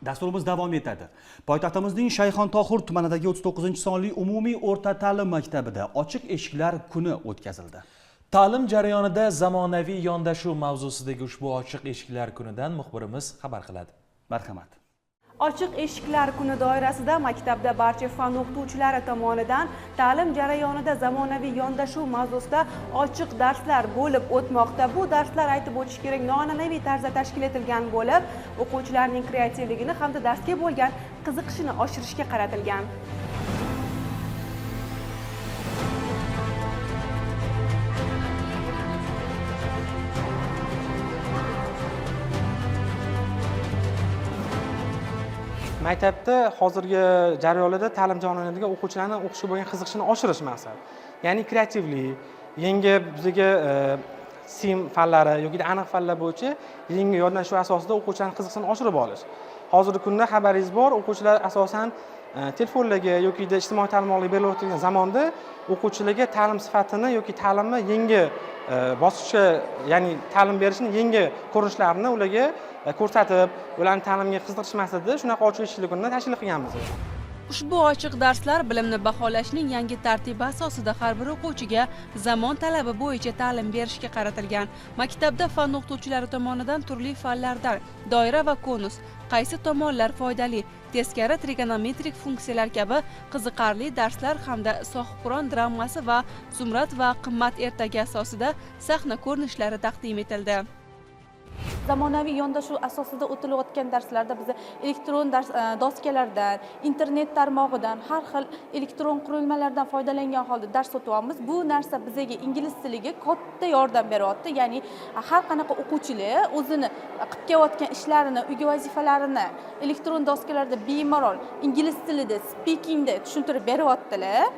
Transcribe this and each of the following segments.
Dasturimiz davom etadi. Poytaxtimizning Shayxontohur tumanidagi 39-sonli umumiy o'rta ta'lim maktabida ochiq eshiklar kuni o'tkazildi. Ta'lim jarayonida zamonaviy yondashuv mavzusidagi ushbu ochiq eshiklar kunidan muxbirimiz xabar qiladi. Marhamat. Ochiq eshiklar kuni doirasida maktabda barcha fan o'qituvchilari tomonidan ta'lim jarayonida zamonaviy yondashuv mavzusida ochiq darslar bo'lib o'tmoqda. Bu darslar, aytib o'tish kerak, noan'anaviy tarzda tashkil etilgan bo'lib, o'quvchilarning kreativligini hamda darsga bo'lgan qiziqishini oshirishga qaratilgan. Maktabda hozirgi jarayonlarda ta'lim jarayonida o'quvchilarni o'qishga bo'lgan qiziqishini oshirish maqsad. Ya'ni kreativlik, yangi bizga sim fanlari yoki aniq fanlar bo'yicha yangi yondashuv asosida o'quvchilarning qiziqishini oshirib olish. Hozirgi kunda xabaringiz bor, o'quvchilar asosan telefonlarga yoki ijtimoiy tarmoqlarga berilayotgan zamonda o'quvchilarga ta'lim sifatini yoki ta'limni yangi bosqichga, ya'ni ta'lim berishning yangi ko'rinishlarini ularga ko'rsatib, ularni ta'limga qiziqtirish maqsadida shunaqa ochiq eshiklar kunini tashkil qilganmiz. Ushbu ochiq darslar bilimni baholashning yangi tartibi asosida har bir o'quvchiga zamon talabi bo'yicha ta'lim berishga qaratilgan. Maktabda fan o'qituvchilari tomonidan turli fanlardan doira va konus, qaysi tomonlar foydali, teskari trigonometrik funksiyalar kabi qiziqarli darslar hamda Sohibqiron dramasi va Zumrad va qimmat ertagi asosida sahna ko'rinishlari taqdim etildi. Zamonaviy yondashuv asosida o'tilayotgan darslarda biz elektron dars doskalardan, internet tarmog'idan, har xil elektron qurilmalardan foydalangan holda dars o'tyapmiz. Bu narsa bizga ingliz tiliga katta yordam beryapti. Ya'ni har qanaqa o'quvchilar o'zini qilib kelayotgan ishlarini, uyga vazifalarini elektron doskalarda bemalol ingliz tilida speakingda tushuntirib beryaptilar.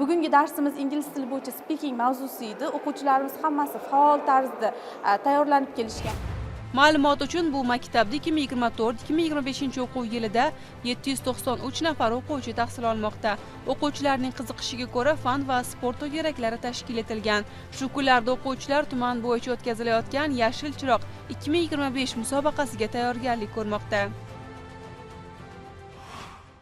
Bugungi darsimiz ingliz tili bo'yicha speaking mavzusi edi. O'quvchilarimiz hammasi faol tarzda tayyorlanib kelishgan. Ma'lumot uchun, bu maktabda 2024-2025 o'quv yilida 793 nafar o'quvchi tahsil olmoqda. O'quvchilarning qiziqishiga ko'ra fan va sport to'garaklari tashkil etilgan. Shu kunlarda o'quvchilar tuman bo'yicha o'tkazilayotgan Yashil chiroq 2025 musobaqasiga tayyorgarlik ko'rmoqda.